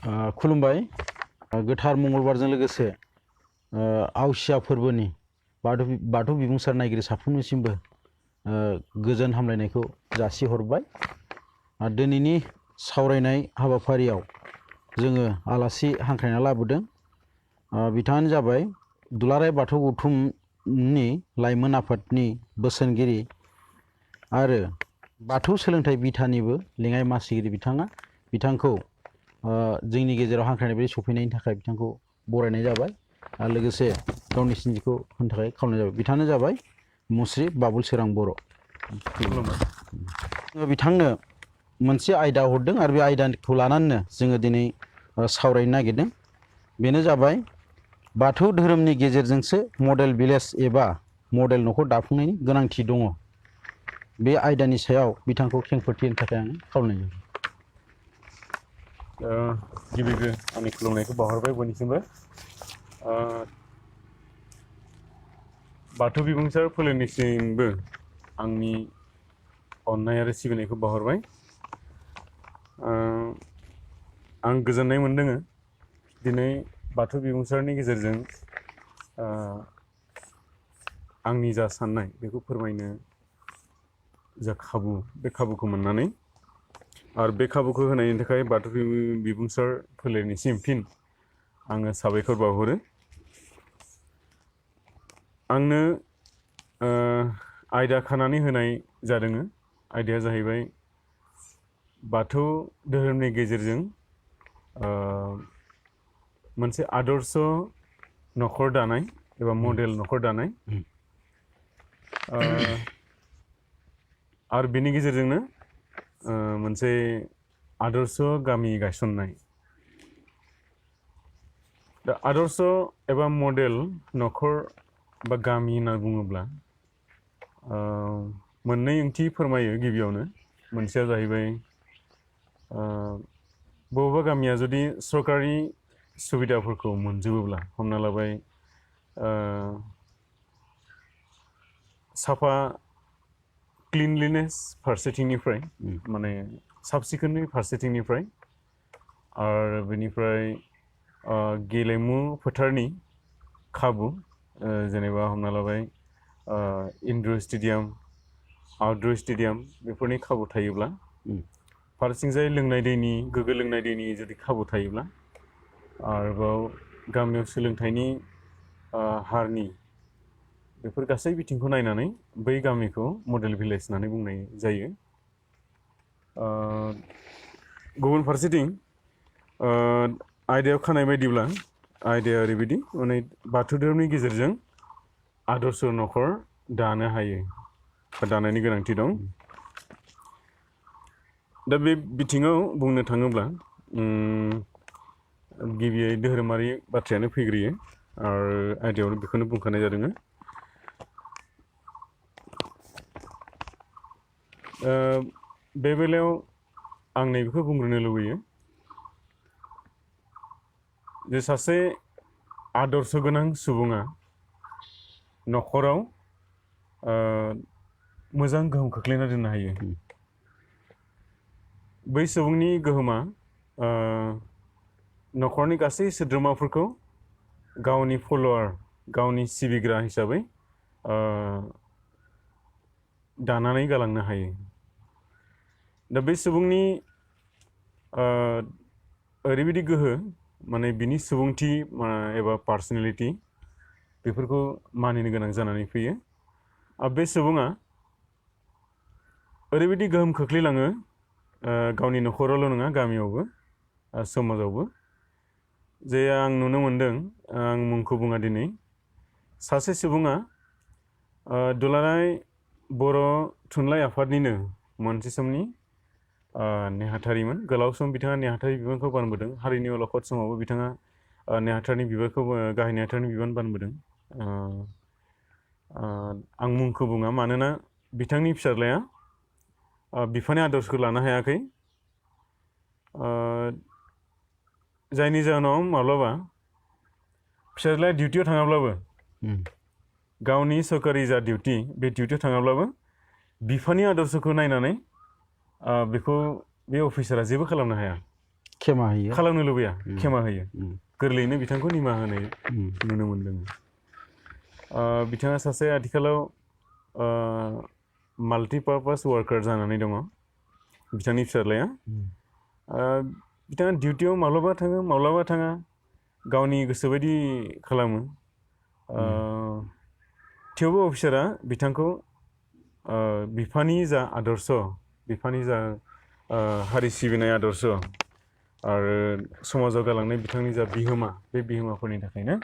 खुलुमबाय गोथार मंगलबारजों लोगोसे आवसिया फोरबोनि बाथौ बिबुंसार नायगिरि साफ्रोमनिसिमबो गोजोन हामलायनायखौ जासिहरबाय। दिनैनि सावरायनाय हाबाफारियाव जोङो आलासि हांख्रायना लाबोदों। बिथाङानो जाबाय दुलाराय बाथौ गौथुमनि लाइमोन आफादनि बोसोनगिरि आरो बाथौ सोलोंथाइ बिथानिबो लेङाइ मासिगिरि बिथांखौ जोंनि गेजेराव हांख्रायनाय बायदि सफैनायनि थाखाय बिथांखौ बरायनाय जाबाय आरो लोगोसे गावनि सिनायथिखौ होनो थाखाय खावलायनाय जाबाय। बिथाङानो जाबाय मुस्रि बाबुल सोरां बर'। बिथांनो मोनसे आयदा हरदों आरो बे आयदाखौ लानानैनो जोङो दिनै सावरायनो नागिरदों। बेनो जाबाय बाथौ धोरोमनि गेजेरजोंसो मडेल भिलेज एबा मडेल न'खर दाफुंनायनि गोनांथि दङ। बे आयदानि सायाव बिथांखौ खेंफोरथि होनो थाखाय आं खावलायनाय जाबाय। गिबिग्रो आंनि खुलुमनायखौ बावहरबाय बयनिसिमबो। बाथौ बिबुंसार फोलेरनिसिमबो आंनि अननाय आरो सिबिनायखौ बावहरबाय। आं गोजोननाय मोनदों दिनै बाथौ बिबुंसारनि गेजेरजों आंनि जा साननाय बेखौ फोरमायनो जा खाबु, बे खाबुखौ मोननानै आरो बे खाबुखौ होनायनि थाखाय बाथौ बिबुंसार फोलेरनिसिम फिन आङो साबायखर बावहरो। आंनो आयदा खानानै होनाय जादों। आयदाया जाहैबाय बाथौ धोरोमनि गेजेरजों मोनसे आदर्श न'खर दानाय एबा मडेल न'खर दानाय आरो बेनि गेजेरजोंनो मोनसे आदर्श गामि गायसननाय। दा आदर्श एबा मडेल न'खर बा गामि होनना बुङोब्ला मोननै ओंथि फोरमायो। गिबियावनो मोनसेया जाहैबाय बबेबा गामिया जुदि सरकारि सुबिदाफोरखौ मोनजोबोब्ला, हमना लाबाय साफा क्लिनलिनेस फारसेथिंनिफ्राय माने साब सिखोननि फारसेथिंनिफ्राय आरो बेनिफ्राय गेलेमु फोथारनि खाबु, जेनेबा हमना लाबाय इनड'र स्टेडियाम, आउटड'र स्टेडियाम बेफोरनि खाबु थायोब्ला, फारसेथिंजाय लोंनाय दैनि, गोग्गो लोंनाय दैनि जुदि खाबु थायोब्ला, आरोबाव गामियाव सोलोंथाइनि हारनि, बेफोर गासै बिथिंखौ नायनानै बै गामिखौ मडेल भिलेज होननानै बुंनाय जायो। गुबुन फारसेथिं आयदायाव खानाय बायदिब्ला आयदाया ओरैबायदि, माने बाथौ धोरोमनि गेजेरजों आदर्श न'खर दानो हायो बा दानायनि गोनांथि दं। दा बे बिथिङाव बुंनो थाङोब्ला गिबियै धोरोमारि बाथ्रायानो फैग्रोयो आरो आयदायावनो बेखौनो बुंखानाय जादों। बे बेलायाव आं नैबेखौ बुंग्रोनो लुबैयो जे सासे आदर्श गोनां सुबुङा न'खराव मोजां गोहोम खोख्लैना दोननो हायो। बै सुबुंनि गोहोमा न'खरनि गासै सोद्रोमाफोरखौ गावनि फल'वार, गावनि सिबिग्रा हिसाबै दानानै गालांनो हायो। दा बे सुबुंनि ओरैबायदि गोहो, माने बिनि सुबुंथि एबा पार्सनेलिटि, बेफोरखौ मानिनो गोनां जानानै फैयो। आरो बे सुबुङा ओरैबायदि गोहोम खोख्लैलाङो, गावनि न'खरावल' नङा, गामियावबो समाजावबो, जे आं नुनो मोनदों, आं मुंखौ बुङा दिनै, सासे सुबुङा दुलाराय बर' थुनलाइ आफादनिनो मोनसे समनि नेहाथारिमोन। गोलाव सम बिथाङा नेहाथारि बिबानखौ बानबोदों। हारिनि अलखद समावबो बिथाङा नेहाथारिनि बिबानखौ, गाहाय नेहाथारिनि बिबान बानबोदों। आं मुंखौ बुङा, मानोना बिथांनि फिसाज्लाया बिफानि आदर्शखौ लानो हायाखै, जायनि जाहोनाव माब्लाबा फिसाज्लाया डिउटियाव थाङाब्लाबो, गावनि सरकारि जा डिउटि, बे डिउटियाव थाङाब्लाबो बिफानि आदर्शखौ नायनानै बेखौ बे अफिसारा जेबो खालामनो हाया। खेमा होयो खालामनो लुबैया खेमा होयो उम, गोरलैयैनो बिथांखौ निमाहा होनाय उम, नुनो मोनदों बिथाङा सासे आथिखालाव माल्टिपार्पास वार्कार जानानै दङ बिथांनि फिसाज्लाया बिथाङा डिउटियाव माब्लाबा थाङा गावनि गोसो बायदि खालामो थेवबो अफिसारा बिथांखौ बिफानि जा आदर्श बिफानि जा हारि सिबिनाय आदर्श आरो समाजाव गालांनाय बिथांनि जा बिहोमा बे बिहोमाफोरनि थाखायनो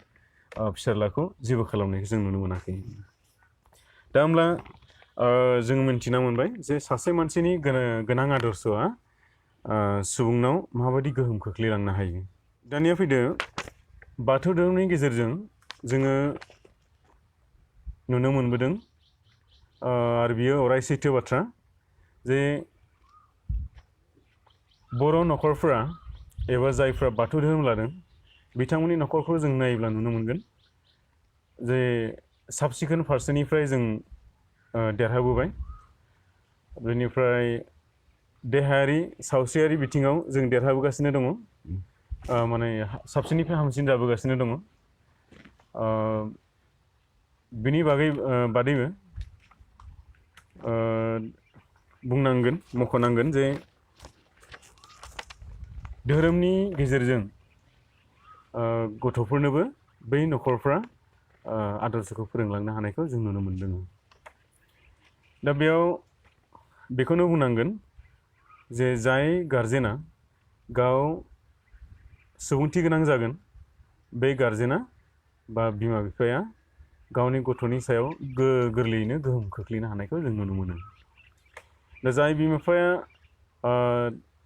फिसाज्लाखौ जेबो खालामनायखौ जों नुनो मोनाखै दा होमब्ला जों मिन्थिना मोनबाय जे सासे मानसिनि गोनां आदर्शआ सुबुंनाव माबायदि गोहोम खोख्लैलांनो हायो दानिया फैदो बाथौ धोरोमनि गेजेरजों जोङो नुनो मोनबोदों आरो बियो अराय सैथो बाथ्रा जे बर' न'खरफोरा एबा जायफ्रा बाथौ धोरोम लादों बिथांमोननि न'खरखौ जों नायोब्ला नुनो मोनगोन जे साब सिखोन फारसेनिफ्राय जों देरहाबोबाय बेनिफ्राय देहायारि सावस्रियारि बिथिङाव जों देरहाबोगासिनो दङ माने साबसिननिफ्राय हामसिन जाबोगासिनो दङ बिनि बादैबो मख'नांगोन जे धोरोमनि गेजेरजों गथ'फोरनोबो बै न'खरफ्रा आदर्शखौ फोरोंलांनो हानायखौ जों नुनो मोनदों दा बेयाव बेखौनो बुंनांगोन जे जाय गारजेना गाव सुबुंथि गोनां जागोन बे गारजेना बा बिमा बिफाया गावनि गथ'नि सायाव गोरलैयैनो गोहोम खोख्लैनो हानायखौ जों नुनो मोनो दा जाय बिमा बिफाया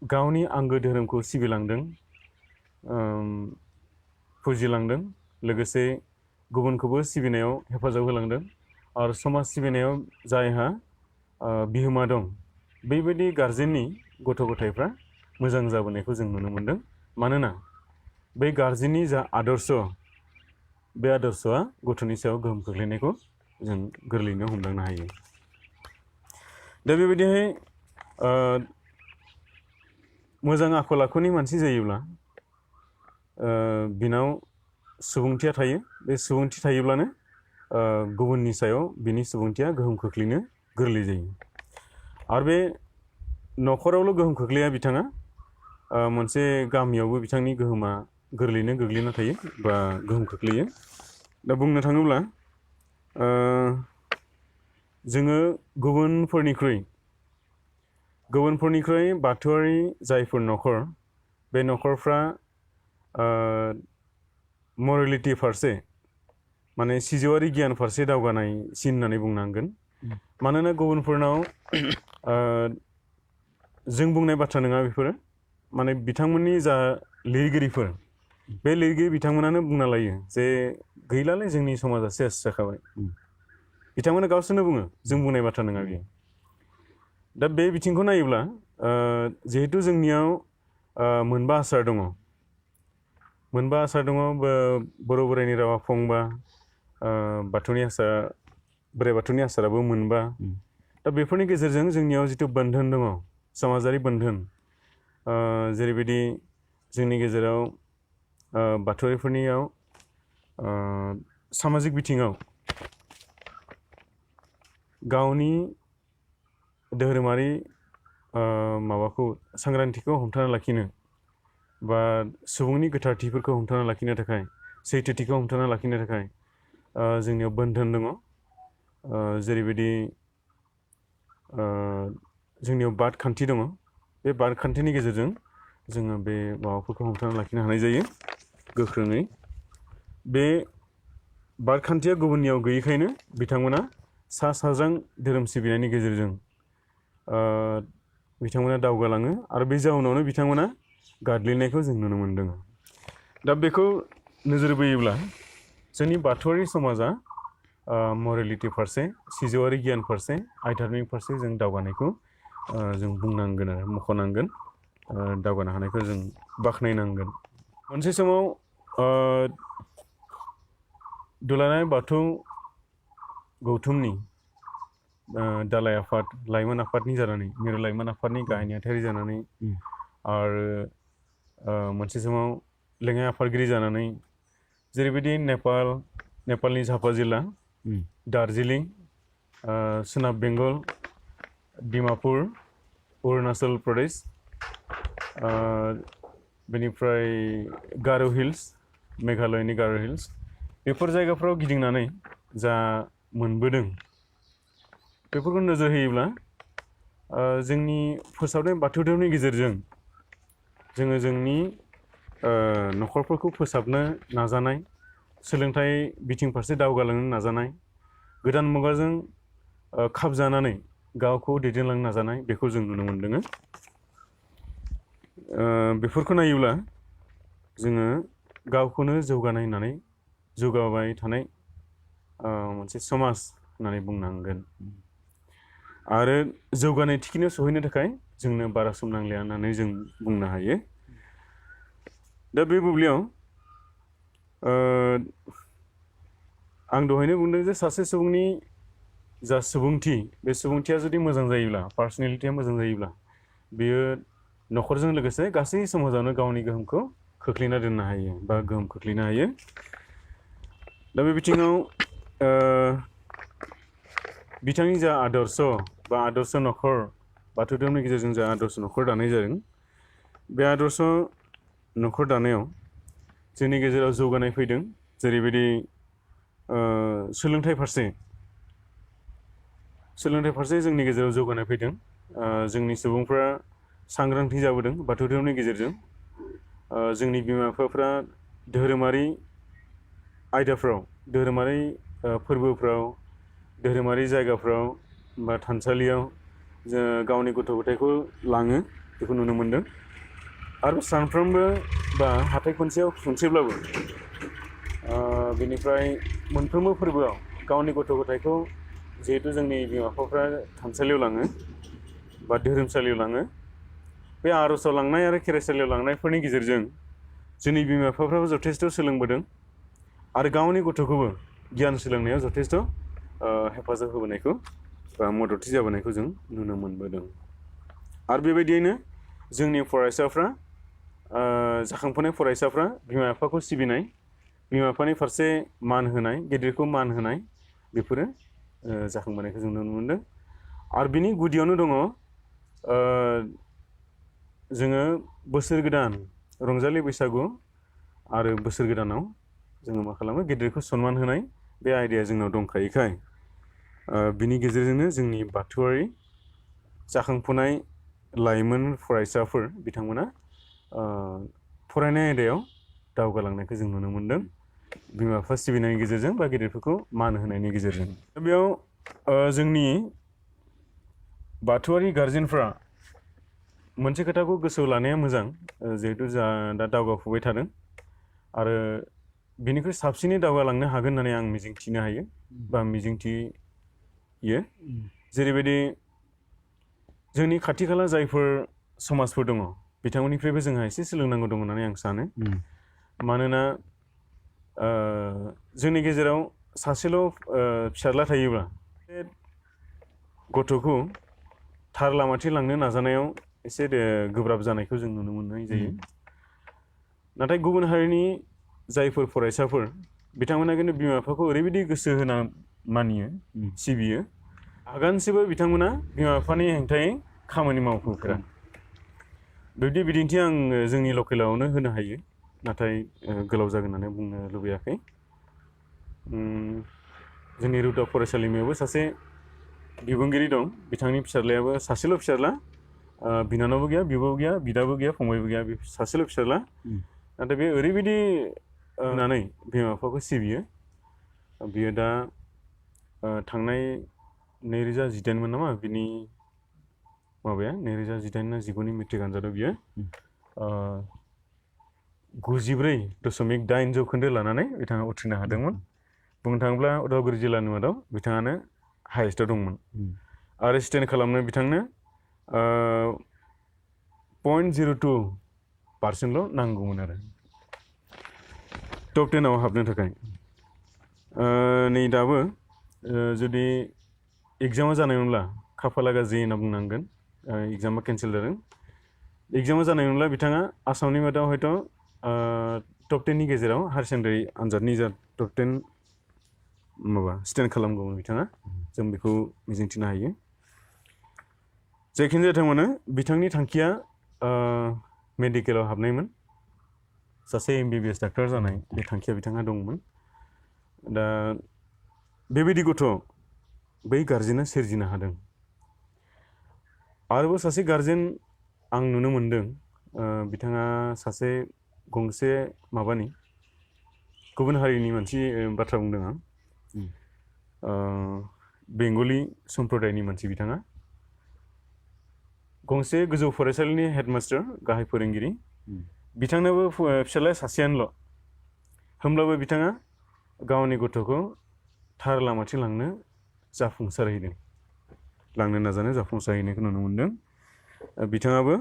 गावनि आंगो धोरोमखौ सिबिलांदों फुजिलांदों लोगोसे गुबुनखौबो सिबिनायाव हेफाजाब होलांदों आरो समाज सिबिनायाव जायहा बिहोमा दं बेबायदि गारजेननि गथ' गथायफ्रा मोजां जाबोनायखौ जों नुनो मोनदों मानोना बै गारजेननि जा आदर्श बे आदर्शआ गथ'नि सायाव गोहोम खोख्लैनायखौ जों गोरलैयैनो हमदांनो हायो दा बेबायदिहाय मोजां आखल आखुनि मानसि जायोब्ला बिनाव सुबुंथिया थायो बे सुबुंथि थायोब्लानो गुबुननि सायाव बिनि सुबुंथिया गोहोम खोख्लैनो गोरलै जायो आरो बे न'खरावल' गोहोम खोख्लैया बिथाङा मोनसे गामियावबो बिथांनि गोहोमा गोरलैयैनो गोग्लैना थायो बा गोहोम खोख्लैयो दा बुंनो थाङोब्ला जोङो गुबुनफोरनिख्रुइ बाथौआरि जायफोर न'खर बे न'खरफ्रा मरेलिटि फारसे माने सिजौआरि गियान फारसे दावगानायसिन होननानै बुंनांगोन मानोना गुबुनफोरनाव जों बुंनाय बाथ्रा नङा बेफोरो माने बिथांमोननि जा लिरगिरिफोर बे लिरगिरि बिथांमोनानो बुंना लायो जे गैलालै जोंनि समाजा सेस जाखाबाय बिथांमोना गावसोरनो बुङो जों बुंनाय बाथ्रा नङा बियो दा बे बिथिंखौ नायोब्ला जिहेतु जोंनियाव मोनबा आसार दङ बर' बोराइनि रावा फंबा बोराइ बाथौनि आसाराबो मोनबा दा बेफोरनि गेजेरजों जोंनियाव जिथु बन्धन दङ समाजारि बन्धन जेरैबायदि जोंनि गेजेराव बाथौआरिफोरनियाव सामाजिक बिथिङाव गावनि धोरोमारि माबाखौ सांग्रांथिखौ हमथाना लाखिनो बा सुबुंनि गोथारथिफोरखौ हमथाना लाखिनो थाखाय सैथोथिखौ हमथाना लाखिनो थाखाय जोंनियाव बन्धन दङ जेरैबायदि जोंनियाव बाद खान्थि दङ बे बाद खान्थिनि गेजेरजों जोङो बे माबाफोरखौ हमथाना लाखिनो हानाय जायो गोख्रोङै बे बाद खान्थिया गुबुननियाव गैयैखायनो बिथांमोना सा साज्रां धोरोम सिबिनायनि गेजेरजों बिथांमोना दावगालाङो आरो बे जाउनावनो बिथांमोना गादलिनायखौ जों नुनो मोनदों दा बेखौ नोजोर बोयोब्ला जोंनि बाथौआरि समाजा मरेलिटि फारसे सिजौआरि गियान फारसे आध्यात्मिक फारसे जों दावगानायखौ जों बुंनांगोन आरो मख'नांगोन दावगानो हानायखौ जों बाख्नायनांगोन मोनसे समाव दुलाराय बाथौ गौथुमनि दालाइ आफाद लाइमोन आफादनि जानानै मिरु लाइमोन आफादनि गाहाय नेहाथारि जानानै आरो मोनसे समाव लेङाइ आफादगिरि जानानै जेरैबायदि नेपालनि झापा जिल्ला, दार्जिलिं, सोनाब बेंगल, डिमापुर, अरुणाचल प्रदेश, बेनिफ्राय गार' हिल्स, मेघालयनि गार' हिल्स, बेफोर जायगाफ्राव गिदिंनानै जा मोनबोदों बेफोरखौ नोजोर होयोब्ला जोंनि फोसावनाय बाथौ धोरोमनि गेजेरजों जोङो जोंनि न'खरफोरखौ फोसाबनो नाजानाय, सोलोंथाइ बिथिं फारसे दावगालांनो नाजानाय, गोदान मुगाजों खाबजानानै गावखौ दैदेनलांनो नाजानाय बेखौ जों नुनो मोनदों। बेफोरखौ नायोब्ला जोङो गावखौनो जौगानाय होननानै जौगाबाय थानाय मोनसे समाज होननानै बुंनांगोन। आरो जौगानाय थिखिनियाव सहैनो थाखाय जोंनो बारा सम नांलिया होननानै जों बुंनो हायो। दा बे बुब्लियाव आं दहायनो बुंदों जे सासे सुबुंनि जा सुबुंथि, बे सुबुंथिया जुदि मोजां जायोब्ला, पार्सनेलिटिया मोजां जायोब्ला, बेयो न'खरजों लोगोसे गासै समाजावनो गावनि गोहोमखौ खोख्लैना दोननो हायो बा गोहोम खोख्लैनो हायो। दा बे बिथिङाव बिथांनि जा आदर्श बा आदर्श न'खर, बाथौ धोरोमनि गेजेरजों जा आदर्श न'खर दानाय जादों, बे आदर्श न'खर दानायाव जोंनि गेजेराव जौगानाय फैदों। जेरैबायदि सोलोंथाइ फारसे जोंनि गेजेराव जौगानाय फैदों। जोंनि सुबुंफ्रा सांग्रांथि जाबोदों बाथौ धोरोमनि गेजेरजों। जोंनि बिमा बिफाफ्रा धोरोमारि आयदाफ्राव, धोरोमारि फोरबोफ्राव, धोरोमारि जायगाफ्राव बा थानसालियाव गावनि गथ' गथायखौ लाङो, बेखौ नुनो मोनदों। आरो सानफ्रोमबो बा हाथाइ खनसेब्लाबो बेनिफ्राय मोनफ्रोमबो फोरबोआव गावनि गथ' गथायखौ जिहेतु जोंनि बिमा बिफाफ्रा थानसालियाव लाङो बा धोरोमसालियाव लाङो, बे आर'जआव लांनाय आरो खेराइसालियाव लांनायफोरनि गेजेरजों जोंनि बिमा बिफाफ्राबो जथेस्थ' सोलोंबोदों आरो गावनि गथ'खौबो गियान सोलोंनायाव जथेस्थ' हेफाजाब होबोनायखौ बा मददथि जाबोनायखौ जों नुनो मोनबोदों। आरो बेबायदियैनो जोंनि फरायसाफ्रा, जाखांफुनाय फरायसाफ्रा बिमा बिफाखौ सिबिनाय, बिमा बिफानि फारसे मान होनाय, गेदेरखौ मान होनाय, बेफोरो जाखांबोनायखौ जों नुनो मोनदों। आरो बिनि गुदियावनो दङ जोङो बोसोर गोदान रंजालि बैसागु आरो बोसोर गोदानाव जोङो मा खालामो, गेदेरखौ सनमान होनाय, बे आयदाया जोंनाव दंखायोखाय बिनि गेजेरजोंनो जोंनि बाथौआरि जाखांफुनाय लाइमोन फरायसाफोर बिथांमोना फरायनाय आयदायाव दावगालांनायखौ जों नुनो मोनदों, बिमा बिफा सिबिनायनि गेजेरजों बा गेदेरफोरखौ मान होनायनि गेजेरजों। बेयाव जोंनि बाथौआरि गारजेनफ्रा मोनसे खोथाखौ गोसोआव लानाया मोजां, जिहेतु जा दा दावगाफुबाय थादों आरो बिनिख्रुइ साबसिनै दावगालांनो हागोन होननानै आं मिजिंथिनो हायो बा मिजिंथियो। जेरैबायदि जोंनि खाथि खाला जायफोर समाजफोर दङ, बिथांमोननिफ्रायबो जोंहा एसे सोलोंनांगौ दं होननानै आं सानो। मानोना जोंनि गेजेराव सासेल' फिसाज्ला थायोब्ला बे गथ'खौ थार लामाथिं लांनो नाजानायाव एसे गोब्राब जानायखौ जों नुनो मोननाय जायो। नाथाय गुबुन हारिनि जायफोर फरायसाफोर, बिथांमोना खिन्थु बिमा बिफाखौ ओरैबायदि गोसो होना मानियो, सिबियो, आगानसेबो बिथांमोना बिमा बिफानि हेंथायै खामानि मावफेरा। बिब्दि बिदिन्थि आं जोंनि लकेलावनो होनो हायो, नाथाय गोलाव जागोन होननानै बुंनो लुबैयाखै। जोंनि रुदा फरायसालिमायावबो सासे बिबुंगिरि दं, बिथांनि फिसाज्लायाबो सासेल' फिसाज्ला, बिनानावबो गैया, बिब'बो गैया, बिदाबो गैया, फंबायबो गैया, बे सासेल' फिसाज्ला। नाथाय बे ओरैबायदि होनानै बिमा बिफाखौ सिबियो। बियो दा थांनाय 2018मोन नामा बिनि माबाया, 2018 ना 19नि मेट्रिक आनजादाव बियो 94.8 जौखोन्दो लानानै बिथाङा उथ्रिनो हादोंमोन। बुंनो थाङोब्ला उदालगुरि जिल्लानि मादाव बिथाङानो हायेस्टआव दंमोन। आरो स्टेन्ड खालामनो बिथांनो 0.02% नांगौमोन आरो टप 10आव हाबनो थाखाय। नै दाबो जुदि एग्जामा जानायमोनब्ला खाफाला गाज्रि होनना बुंनांगोन, एग्जामा केन्सेल जादों। एग्जामा जानाय नंला बिथाङा आसामनि मादाव हयथ' टप 10 नि गेजेराव हायार सेकेन्डारि आनजादनि जा टप 10 माबा स्टेन्ड खालामगौमोन बिथाङा जों बेखौ मिजिंथिनो हायो जायखिजाया जाथों मानो बिथांनि थांखिया मेडिकेलाव हाबनायमोन सासे MBBS डाक्टार जानाय बे थांखिया बिथाङा दंमोन दा बेबायदि गथ' बै गार्जेना सोरजिनो हादों आरोबाव सासे गार्जेन आं नुनो मोनदों बिथाङा सासे गंसे माबानि गुबुन हारिनि मानसि बाथ्रा बुंदों आं बेंगलि सम्प्रदायनि मानसि बिथाङा गंसे गोजौ फरायसालिनि हेडमास्टार गाहाय फोरोंगिरि बिथांनाबो फिसालाया सासेयानोल' होमब्लाबो बिथाङा गावनि गथ'खौ थार लामाथिं लांनो नाजानो जाफुंसारहैनायखौ नुनो मोनदों बिथाङाबो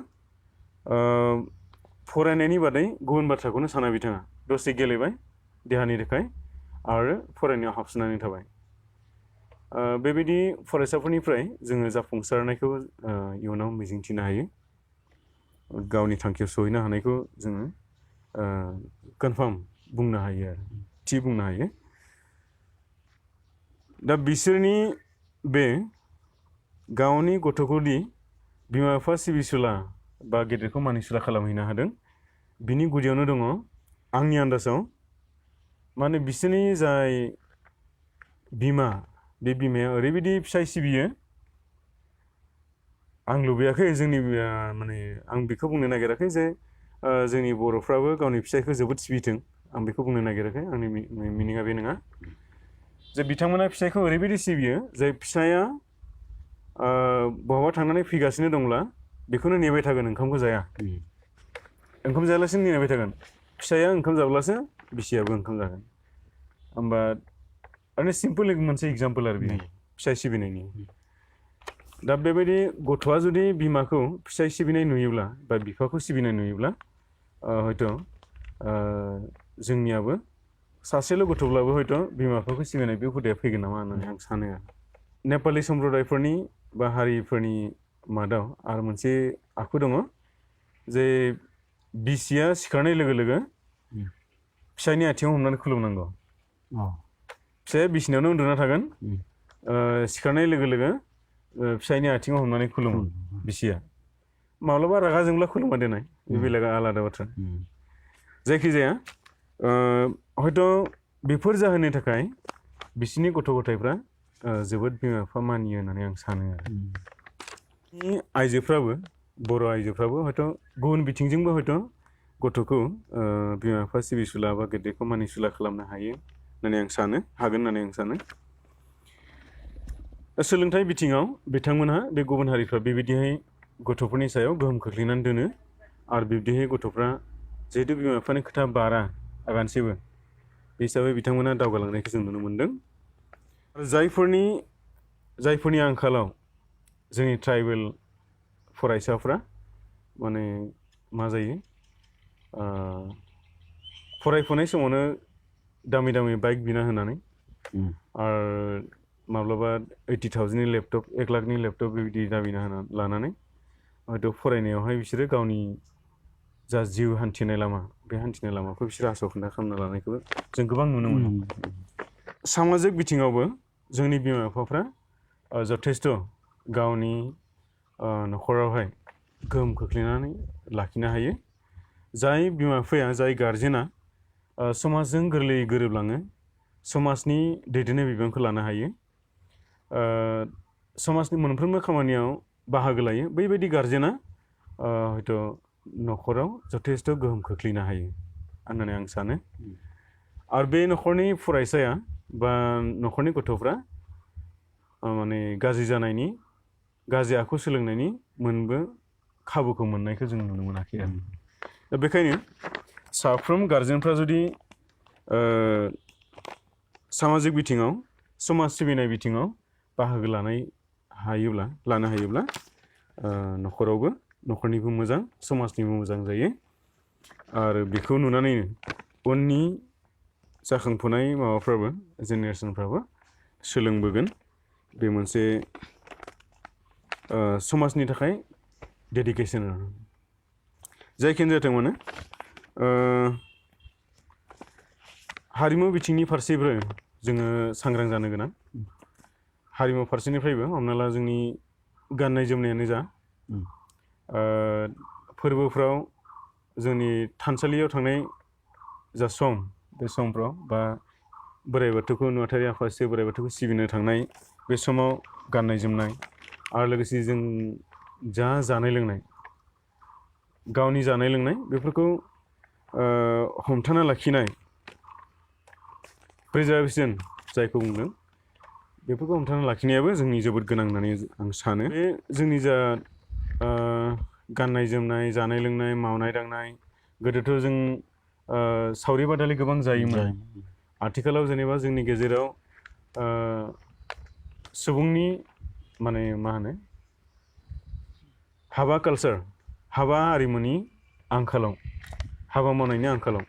फरायनायनि बादै गुबुन बाथ्राखौनो साना बिथाङा दसे गेलेबाय देहानि थाखाय आरो फरायनायाव हाबसोनानै थाबाय बेबायदि फरायसाफोरनिफ्राय जोङो जाफुंसारनायखौ इयुनाव मिजिंथिनो हायो गावनि थांखियाव सहैनो हानायखौ जोङो कनफार्म बुंनो हायो आरो थि बुंनो हायो दा बिसोरनि बे गावनि गथ'खौदि बिमा बिफा सिबिसुला बा गेदेरखौ मानिसुला खालामहैनो हादों बिनि गुदियावनो दङ आंनि आन्दाजाव माने बिसोरनि जाय बिमा बे बिमाया ओरैबायदि फिसाय सिबियो आं लुबैयाखै जोंनि माने आं बेखौ बुंनो नागिराखै जे जोंनि बर'फ्राबो गावनि फिसायखौ जोबोद सिबिथों आं बेखौ बुंनो नागिराखै आंनि मिनिङा बे नङा जे बिथांमोना फिसायखौ ओरैबायदि सिबियो जाय फिसाया बहाबा थांनानै फैगासिनो दंब्ला बेखौनो नेबाय थागोन ओंखामखौ जाया ओंखाम जायालासिनो नेबाय थागोन फिसाया ओंखाम जाब्लासो बिसियाबो ओंखाम जागोन होमबा ओरैनो सिम्पोल मोनसे एग्जाम्पल आरो बेयो फिसाय सिबिनायनि दा बेबायदि गथ'आ जुदि बिमाखौ फिसाय सिबिनाय नुयोब्ला बा बिफाखौ सिबिनाय नुयोब्ला हयथ' जोंनियाबो सासेल' गथ'ब्लाबो हयथ' बिमा बिफाखौ सिबिनाय बे हुदाया फैगोन नामा होननानै आं सानो नेपालि सम्प्रदायफोरनि बा हारिफोरनि मादाव आरो मोनसे आखु दङ जे बिसिया सिखारनाय लोगो लोगो फिसायनि आथिङाव हमनानै खुलुमनांगौ फिसाया बिसिनायावनो उन्दुना थागोन सिखारनाय लोगो लोगो फिसायनि आथिङाव हमनानै खुलुमो बिसिया माब्लाबा रागा जोंब्ला खुलुमा देनाय बे बेलेगा आलादा बाथ्रा जायखिजाया हयथ' बेफोर जाहोननि थाखाय बिसिनि गथ' गथायफ्रा जोबोद बिमा बिफा मानियो होननानै आं सानो आरो आइजोफ्राबो बर' आइजोफ्राबो हयथ' गुबुन बिथिंजोंबो हयथ' गथ'खौ बिमा बिफा सिबिसुला बा गेदेरखौ मानिसुला खालामनो हायो होननानै आं सानो हागोन होननानै आं सानो सोलोंथाइ बिथिङाव बिथांमोनहा बे गुबुन हारिफ्रा बेबायदिहाय गथ'फोरनि सायाव गोहोम खोख्लैनानै दोनो आरो बिब्दिहाय गथ'फ्रा जिहेतु बिमा बिफानि खोथा बारा आगानसेबो बे हिसाबै बिथांमोना दावगालांनायखौ जों नुनो मोनदों आरो जायफोरनि आंखालाव जोंनि ट्राइबेल फरायसाफ्रा माने मा जायो फरायफुनाय समावनो दामि दामि बाइक बिना होनानै आरो माब्लाबा 80,000नि लेपटप 1 लाखनि लेपटप बेबायदि दाबिना लानानै हयथ' फरायनायावहाय बिसोरो गावनि जा जिउ हान्थिनाय लामा बे हान्थिनाय लामाखौ बिसोरो आस' खान्दा खालामना लानायखौ जों गोबां नुनो मोनो सामाजिक बिथिङावबो जोंनि बिमा बिफाफ्रा जथेस्थ' गावनि न'खरावहाय गोहोम खोख्लैनानै लाखिनो हायो जाय बिमा बिफाया जाय गार्जेना समाजजों गोरलैयै गोरोबलाङो समाजनि दैदेननाय बिबानखौ लानो हायो समाजनि मोनफ्रोमबो खामानियाव बाहागो लायो बैबायदि गार्जेना हयथ' न'खराव जथेस्थ' गोहोम खोख्लैनो हायो होननानै आं सानो आरो बे न'खरनि फरायसाया बा न'खरनि गथ'फ्रा माने गाज्रि जानायनि गाज्रि आखु सोलोंनायनि मोनबो खाबुखौ मोननायखौ जों नुनो मोनाखै आरो दा बेखायनो साफ्रोम गार्जेनफ्रा जुदि सामाजिक बिथिङाव समाज सिबिनाय बिथिङाव बाहागो लानो हायोब्ला न'खरावबो न'खरनिबो मोजां समाजनिबो मोजां जायो आरो बेखौ नुनानैनो उननि जाखांफुनाय माबाफ्राबो जेनेरेसनफ्राबो सोलोंबोगोन बे मोनसे समाजनि थाखाय डेडिकेसन जायखियानो जाथों मानो हारिमु बिथिंनि फारसेबो जोङो सांग्रां जानो गोनां हारिमु फारसेनिफ्रायबो हमना ला जोंनि गाननाय जोमनायानो जा फोरबोफ्राव जोंनि थानसालियाव थांनाय जा सम बे समफ्राव बा बोराइ बाथौखौ नुवाथारि आफा इसोर बोराइ बाथौखौ सिबिनो थांनाय बे समाव गाननाय जोमनाय आरो लोगोसे जों जा जानाय लोंनाय गावनि जानाय लोंनाय बेफोरखौ हमथाना लाखिनाय प्रिजार्भेसन जायखौ बुंदों बेफोरखौ हमथाना लाखिनायाबो जोंनि जोबोद गोनां होननानै आं सानो बे जोंनि जा गाननाय जोमनाय जानाय लोंनाय मावनाय दांनाय गोदोथ' जों सावरि बादालि गोबां जायोमोन आथिखालाव जेनेबा जोंनि गेजेराव सुबुंनि माने मा होनो हाबा कालचार हाबा आरिमुनि आंखालाव हाबा मावनायनि आंखालाव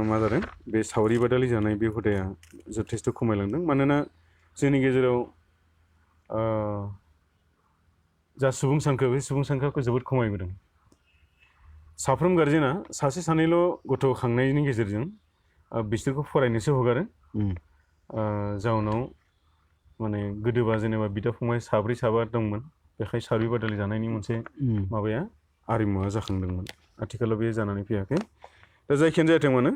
मा जादों बे सावरि बादालि जानाय बे हुदाया जथेस्थ' खमायलांदों मानोना जोंनि गेजेराव जा सुबुं सानखो बे सुबुं सानखोखौ जोबोद खमायबोदों साफ्रोम गारजेना सासे सानैल' गथ' खांनायनि गेजेरजों बिसोरखौ फरायनोसो हगारो जाउनाव माने गोदोबा जेनेबा बिदा फंबाय साब्रै साबा दंमोन बेखाय सावरि बादालि जानायनि मोनसे माबाया आरिमुआ जाखांदोंमोन आथिखालाव बे जानानै फैयाखै दा जायखियानो जाथों मानो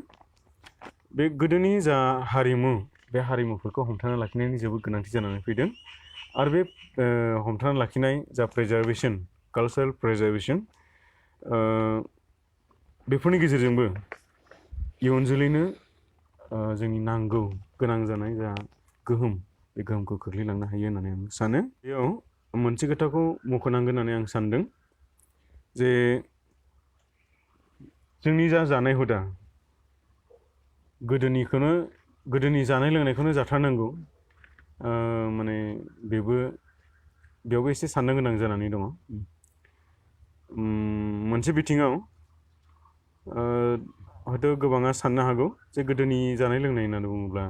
बे गोदोनि जा हारिमु बे हारिमुफोरखौ हमथाना लाखिनायनि जोबोद गोनांथि जानानै फैदों आरो बे हमथाना लाखिनाय जा प्रिजार्भेसन कालचारेल प्रिजार्भेसन बेफोरनि गेजेरजोंबो इयुन जोलैनो जोंनि नांगौ गोनां जानाय जा गोहोम बे गोहोमखौ खोख्लैलांनो हायो होननानै आं सानो बेयाव मोनसे खोथाखौ मख'नांगोन होननानै आं सानदों जे जोंनि जा जानाय हुदा गोदोनि जानाय लोंनायखौनो जाथारनांगौ माने बेयावबो एसे साननो गोनां जानानै दङ मोनसे बिथिङाव हयथ' गोबाङा साननो हागौ जे गोदोनि जानाय लोंनाय होननानै बुङोब्ला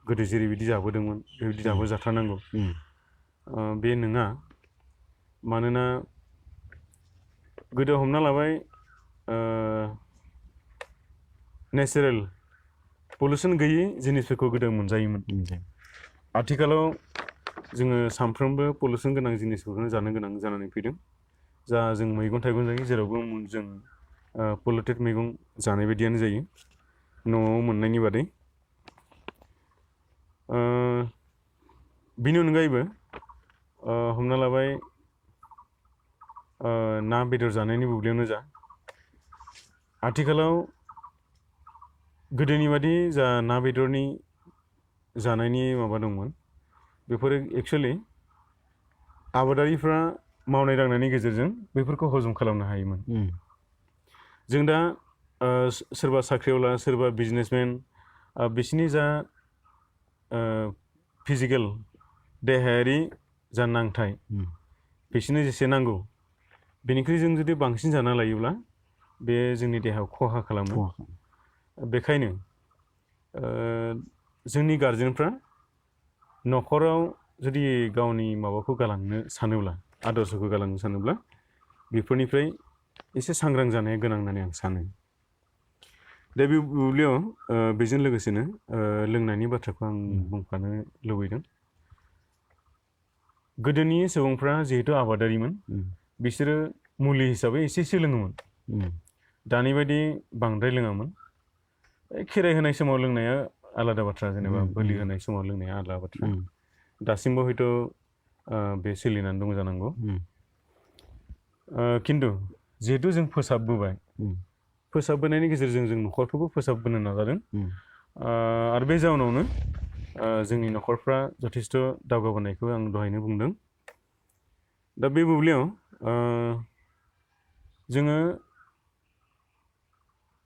गोदो जेरैबायदि जाबोदोंमोन बेबायदि दाबो जाथारनांगौ बे नङा मानोना गोदो हमना लाबाय नेचारेल पलिउसन गैयै जिनिसफोरखौ गोदो मोनजायोमोन आथिखालाव जोङो सानफ्रोमबो पलिउसन गोनां जिनिसफोरखौनो जानो गोनां जानानै फैदों जा जों मैगं थाइगं जायो जेरावबो जों पलिउटेड मैगं जानाय बायदियानो जायो न'आव मोननायनि बादै बिनि अनगायैबो हमना लाबाय ना बेदर जानायनि बुब्लियावनो जा आथिखालाव गोदोनि बादि जा ना बेदरनि जानायनि माबा दंमोन बेफोरो एक्सुअलि आबादारिफ्रा मावनाय दांनायनि गेजेरजों बेफोरखौ हजम खालामनो हायोमोन जों दा सोरबा साख्रिआवला सोरबा बिजनेसमेन बिसोरनि जा फिजिकेल देहायारि जा नांथाय बिसोरनो जेसे नांगौ बेनिख्रुइ जों जुदि बांसिन जाना लायोब्ला बे जोंनि देहायाव खहा खालामो बेखायनो जोंनि गारजेनफ्रा न'खराव जुदि गावनि माबाखौ गालांनो सानोब्ला आदर्शखौ गालांनो सानोब्ला बेफोरनिफ्राय एसे सांग्रां जानाया गोनां होननानै आं सानो दा बे बुब्लियाव बेजों लोगोसेनो लोंनायनि बाथ्राखौ आं बुंफानो लुबैदों गोदोनि सुबुंफ्रा जिहेतु आबादारिमोन बिसोरो मुलि हिसाबै एसेसो लोङोमोन दानि बायदि बांद्राय लोङामोन खेराइ होनाय समाव लोंनाया आलादा बाथ्रा जेनेबा बोलि होनाय समाव लोंनाया आलादा बाथ्रा दासिमबो हयथ' बे सोलिनानै दं जानांगौ खिन्थु जिहेतु जों फोसाबबोनायनि गेजेरजों जों न'खरखौबो फोसाबबोनो नाजादों आरो बे जाउनावनो जोंनि न'खरफ्रा जथेस्थ' दावगाबोनायखौ आं दहायनो बुंदों दा बे बुब्लियाव जोङो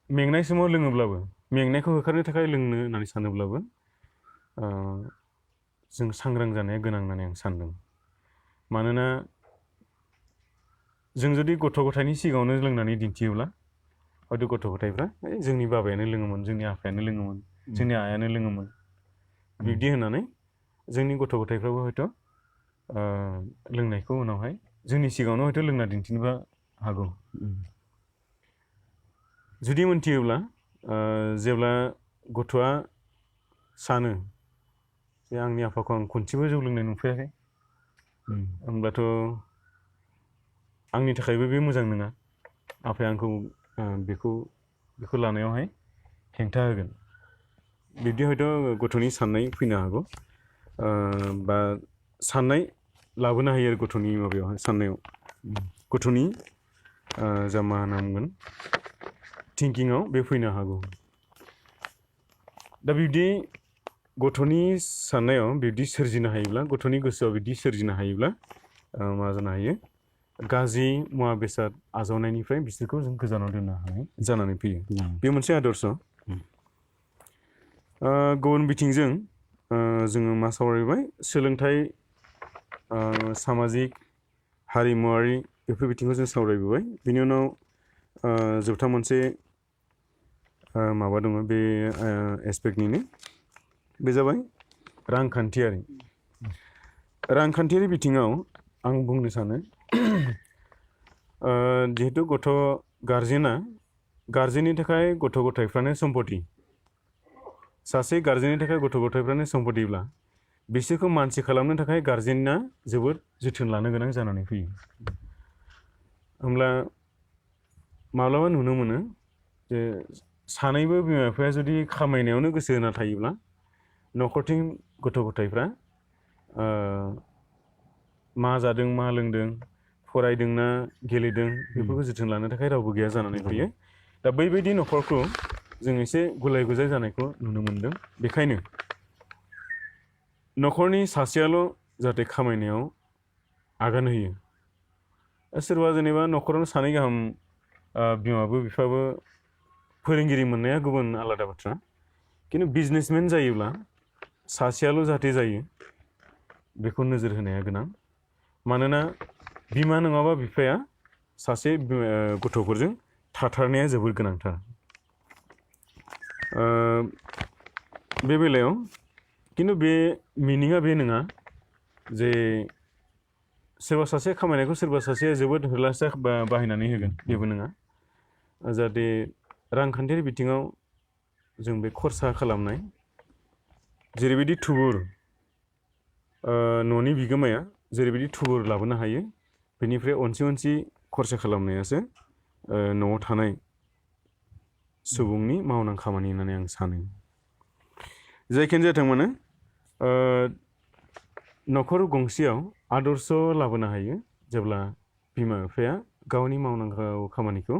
मेंनाय समाव लोङोब्लाबो मेंनायखौ होखारनो थाखाय लोंनो होननानै सानोब्लाबो जों सांग्रां जानाया गोनां होननानै आं सानदों मानोना जों जुदि गथ' गथायनि सिगाङावनो लोंनानै दिन्थियोब्ला हयथ' गथ' गथायफ्रा जोंनि बाबायानो लोङोमोन जोंनि आफायानो लोङोमोन जोंनि आइयानो लोङोमोन बिब्दि होननानै जोंनि गथ' गथायफ्राबो हयथ' लोंनायखौ उनावहाय जोंनि सिगाङावनो हयथ' लोंना दिन्थिनोबो हागौ जुदि मोनथियोब्ला जेब्ला गथ'आ सानो जे आंनि आफाखौ आं खनसेबो जौ लोंनाय नुफेराखै होमब्लाथ' आंनि थाखायबो बे मोजां नङा आफाया आंखौ बेखौ लानायावहाय हेंथा होगोन बिब्दि हयथ' गथ'नि साननाय फैनो हागौ बा साननाय लाबोनो हायो आरो गथ'नि माबायावहाय साननायाव गथ'नि जा मा होननांगोन थिंकिङाव बे फैनो हागौ दा बिब्दि गथ'नि साननायाव बिब्दि सोरजिनो हायोब्ला गथ'नि गोसोआव बिब्दि सोरजिनो हायोब्ला मा जानो हायो गाज्रि मुवा बेसाद आजावनायनिफ्राय बिसोरखौ जों गोजानाव दोननो हानाय जानानै फैयो बे मोनसे आदर्श गुबुन बिथिंजों जोङो मा सावरायबाय सोलोंथाइ सामाजिक हारिमुवारि बेफोर बिथिंखौ जों सावरायबोबाय बिनि उनाव जोबथा मोनसे माबा दङ बे एसपेक्टनिनो बे जाबाय रांखान्थियारि बिथिङाव आं बुंनो सानो जिहेतु गार्जेननि थाखाय गथ' गथायफ्रानो सम्पति सासे गार्जेननि थाखाय गथ' गथायफ्रानो सम्पतिब्ला बिसोरखौ मानसि खालामनो थाखाय गार्जेना जोबोद जोथोन लानो गोनां जानानै फैयो होमब्ला माब्लाबा नुनो मोनो जे सानैबो बिमा बिफाया जुदि खामायनायावनो गोसो होना थायोब्ला न'खरथिं गथ' गथायफ्रा मा जादों मा लोंदों फरायदोंना गेलेदों बेफोरखौ जोथोन लानो थाखाय रावबो गैया जानानै फैयो दा बैबायदि न'खरखौ जों एसे गुलाय गुजाय जानायखौ नुनो मोनदों बेखायनो न'खरनि सासेयाल' जाहाथे खामायनायाव आगान होयो सोरबा जेनेबा न'खरावनो सानै गाहाम बिमाबो बिफाबो फोरोंगिरि मोननाया गुबुन आलादा बाथ्रा खिन्थु बिजनेसमेन जायोब्ला सासेयाल' जाहाथे जायो बेखौ नोजोर होनाया गोनां मानोना बिमा नङाबा बिफाया सासे गथ'फोरजों थाथारनाया जोबोद गोनांथार बे बेलायाव खिन्थु बे मिनिङा बे नङा जे सोरबा सासे खामायनायखौ सोरबा सासेया जोबोद होरलासा बाहायनानै होगोन बेबो नङा जाहाथे रांखान्थियारि बिथिङाव जों बे खरसा खालामनाय जेरैबायदि थुबुर न'नि बिगोमाया जेरैबायदि थुबुर लाबोनो हायो बेनिफ्राय अनसि खरसा खालामनायासो न'आव थानाय सुबुंनि मावनां खामानि होननानै आं सानो जायखियानो जाथों मानो न'खर गंसेयाव आदर्श लाबोनो हायो जेब्ला बिमा बिफाया गावनि मावनांगौ खामानिखौ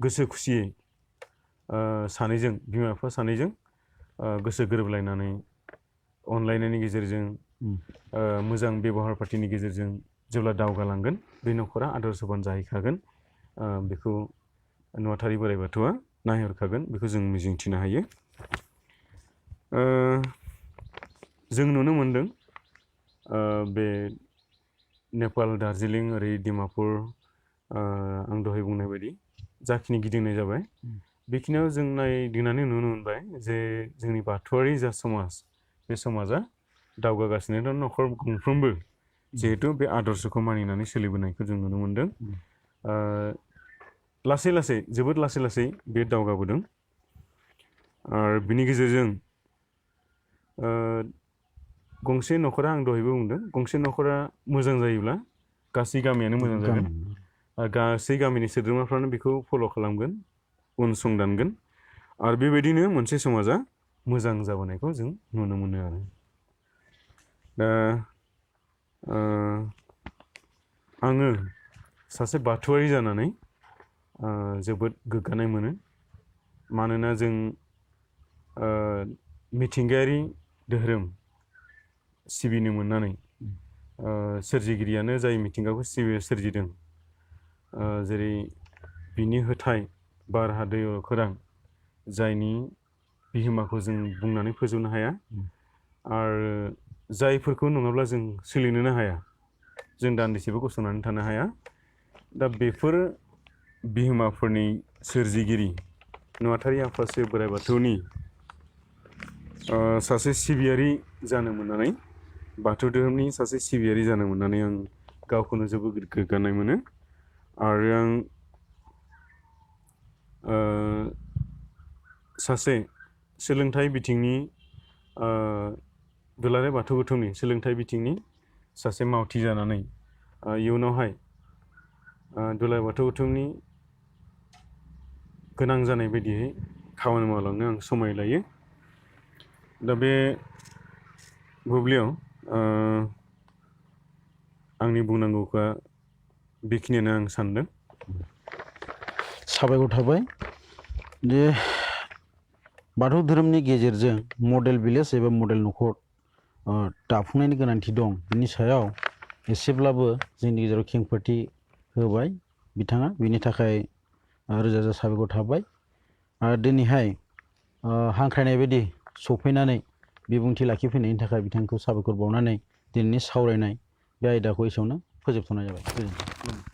गोसो खुसियै सानैजों बिमा बिफा सानैजों गोसो गोरोबलायनानै अनलायनायनि गेजेरजों मोजां बेबहार पातिनि गेजेरजों जेब्ला दावगालांगोन बे न'खरा आदर्शबान जाहैखागोन बेखौ नुवाथारि बोराइ बाथौआ नायहरखागोन बेखौ जों मिजिंथिनो हायो जों नुनो मोनदों बे नेपाल दार्जिलिं ओरै डिमापुर आं दहाय बुंनाय बायदि जाखिनि गिदिंनाय जाबाय बेखिनियाव जों नायदिंनानै नुनो मोनबाय जे जोंनि बाथौआरि जा समाज बे समाजा दावगागासिनो दं न'खर गंफ्रोमबो जिहेतु बे आदर्शखौ मानिनानै सोलिबोनायखौ जों नुनो मोनदों जोबोद लासै बे दावगाबोदों आरो बिनि गेजेरजों गंसे न'खरा आं दहायबो बुंदों गंसे न'खरा मोजां जायोब्ला गासै गामियानो मोजां जागोन गासै गामिनि सोद्रोमाफ्रानो बेखौ फल' खालामगोन उनसंदानगोन आरो बेबायदिनो मोनसे समाजा मोजां जाबोनायखौ जों नुनो मोनो आरो दा आङो सासे बाथौआरि जानानै जोबोद गोग्गानाय मोनो मानोना जों मिथिंगायारि धोरोम सिबिनो मोननानै सोरजिगिरियानो जाय मिथिंगाखौ सोरजिदों जेरै बिनि होथाय बार हा दै अख्रां जायनि बिहोमाखौ जों बुंनानै फोजोबनो हाया आरो जायफोरखौ नङाब्ला जों सोलिनोनो हाया जों दान्दिसेबो गसंनानै थानो हाया दा बेफोर बिहोमाफोरनि सोरजिगिरि नुवाथारि आफा शिव बोराइ बाथौनि सासे सिबियारि जानो मोननानै बाथौ धोरोमनि सासे सिबियारि जानो मोननानै आं गावखौनो जोबोद गोग्गानाय मोनो आरो आं सासे सोलोंथाइ बिथिंनि दुलाराय बाथौ गौथुमनि सोलोंथाइ बिथिंनि सासे मावथि जानानै इयुनावहाय दुलाराय बाथौ गौथुमनि गोनां जानाय बायदियै खामानि मावलांनो आं समाय लायो दा बे बुब्लियाव आंनि बुंनांगौखौ बेखिनियानो आं सानदों साबायखर थाबाय जे बाथौ धोरोमनि गेजेरजों मडेल भिलेज एबा मडेल न'खर दाफुंनायनि गोनांथि दं बिनि सायाव एसेब्लाबो जोंनि गेजेराव खेंफोरथि होबाय बिथाङा बिनि थाखाय रोजा रोजा साबायखर थाबाय आरो दिनैहाय हांख्रायनाय बायदि सफैनानै बिबुंथि लाखिफैनायनि थाखाय बिथांखौ साबायखर बावनानै दिनैनि सावरायनाय बे आयदाखौ एसेयावनो फोजोबथ'नाय जाबाय। गोजोन्थों।